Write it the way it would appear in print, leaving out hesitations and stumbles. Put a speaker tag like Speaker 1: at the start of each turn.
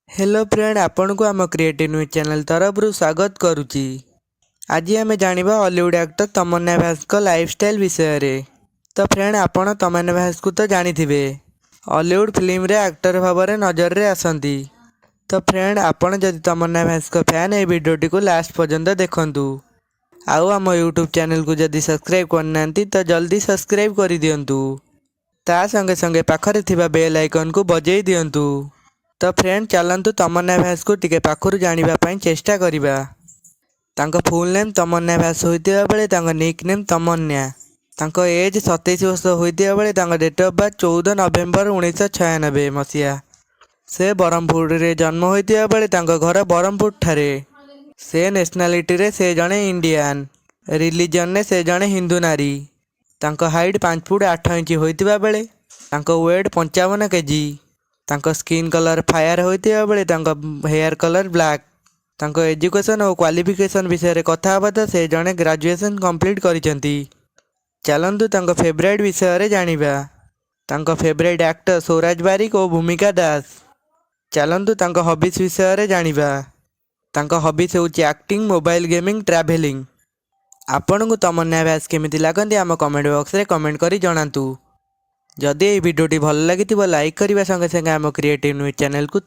Speaker 1: Hello friend, ଆପଣଙ୍କୁ ଆମ creative news channel ତରଫରୁ ସ୍ୱାଗତ କରୁଛି। ଆଜି ଆମେ ଜାଣିବା ଅଲିଉଡ଼ ଆକ୍ଟର ତମନ୍ନା ବ୍ୟାସଙ୍କ ଲାଇଫଷ୍ଟାଇଲ୍ ବିଷୟରେ। ତ ଫ୍ରେଣ୍ଡ, ଆପଣ ତମନ୍ନା ବ୍ୟାସଙ୍କୁ ତ ଜାଣିଥିବେ, ଅଲିଉଡ଼ ଫିଲ୍ମରେ ଆକ୍ଟର ଭାବରେ ନଜରରେ ଆସନ୍ତି। ତ ଫ୍ରେଣ୍ଡ, ଆପଣ ଯଦି ତମନ୍ନା ବ୍ୟାସଙ୍କ ଫ୍ୟାନ୍, ଏହି ଭିଡ଼ିଓଟିକୁ ଲାଷ୍ଟ ପର୍ଯ୍ୟନ୍ତ ଦେଖନ୍ତୁ। ଆଉ ଆମ ୟୁଟ୍ୟୁବ୍ ଚ୍ୟାନେଲକୁ ଯଦି ସବସ୍କ୍ରାଇବ୍ କରିନାହାନ୍ତି, ତ ଜଲ୍ଦି ସବସ୍କ୍ରାଇବ୍ କରିଦିଅନ୍ତୁ। ତା ସଙ୍ଗେ ସଙ୍ଗେ ପାଖରେ ଥିବା ବେଲ୍ ଆଇକନ୍କୁ ବଜେଇ ଦିଅନ୍ତୁ। ତ ଫ୍ରେଣ୍ଡ, ଚାଲନ୍ତୁ ତମନ୍ନା ବ୍ୟାସକୁ ଟିକେ ପାଖରୁ ଜାଣିବା ପାଇଁ ଚେଷ୍ଟା କରିବା। ତାଙ୍କ ଫୁଲ୍ ନେମ୍ ତମନ୍ନା ବ୍ୟାସ ହୋଇଥିବା ବେଳେ ତାଙ୍କ ନିକ୍ ନେମ୍ ତମନ୍ନା। ତାଙ୍କ ଏଜ୍ 27 ବର୍ଷ ହୋଇଥିବା ବେଳେ ତାଙ୍କ ଡେଟ୍ ଅଫ୍ ବାର୍ଥ 14 ନଭେମ୍ବର 1996 ମସିହା। ସେ ବ୍ରହ୍ମପୁରରେ ଜନ୍ମ ହୋଇଥିବା ବେଳେ ତାଙ୍କ ଘର ବ୍ରହ୍ମପୁରଠାରେ। ସେ ନ୍ୟାସନାଲିଟିରେ ସେ ଜଣେ ଇଣ୍ଡିଆନ୍। ରିଲିଜନରେ ସେ ଜଣେ ହିନ୍ଦୁ ନାରୀ। ତାଙ୍କ ହାଇଟ୍ 5 ଫୁଟ 8 ଇଞ୍ଚ ହୋଇଥିବା ବେଳେ ତାଙ୍କ ୱେଟ୍ 55 କେଜି। ତାଙ୍କ ସ୍କିନ୍ କଲର୍ ଫାୟାର୍ ହୋଇଥିବା ବେଳେ ତାଙ୍କ ହେୟାର୍ କଲର୍ ବ୍ଲାକ୍। ତାଙ୍କ ଏଜୁକେସନ୍ ଓ କ୍ୱାଲିଫିକେସନ୍ ବିଷୟରେ କଥା ହେବା ତ ସେ ଜଣେ ଗ୍ରାଜୁଏସନ୍ କମ୍ପ୍ଲିଟ୍ କରିଛନ୍ତି। ଚାଲନ୍ତୁ ତାଙ୍କ ଫେଭରାଇଟ୍ ବିଷୟରେ ଜାଣିବା। ତାଙ୍କ ଫେଭରାଇଟ୍ ଆକ୍ଟର ସ୍ୱରାଜ ବାରିକ ଓ ଭୂମିକା ଦାସ। ଚାଲନ୍ତୁ ତାଙ୍କ ହବିସ୍ ବିଷୟରେ ଜାଣିବା। ତାଙ୍କ ହବିସ୍ ହେଉଛି ଆକ୍ଟିଂ, ମୋବାଇଲ୍ ଗେମିଂ, ଟ୍ରାଭେଲିଂ। ଆପଣଙ୍କୁ ତମନ୍ନା ବ୍ୟାସ କେମିତି ଲାଗନ୍ତି, ଆମ କମେଣ୍ଟ ବକ୍ସରେ କମେଣ୍ଟ କରି ଜଣାନ୍ତୁ। ଯଦି ଏହି ଭିଡ଼ିଓଟି ଭଲ ଲାଗିଥିବ, ଲାଇକ୍ କରିବା ସଙ୍ଗେ ସଙ୍ଗେ ଆମ କ୍ରିଏଟିଭ୍ ନ୍ୟୁଜ୍ ଚ୍ୟାନେଲକୁ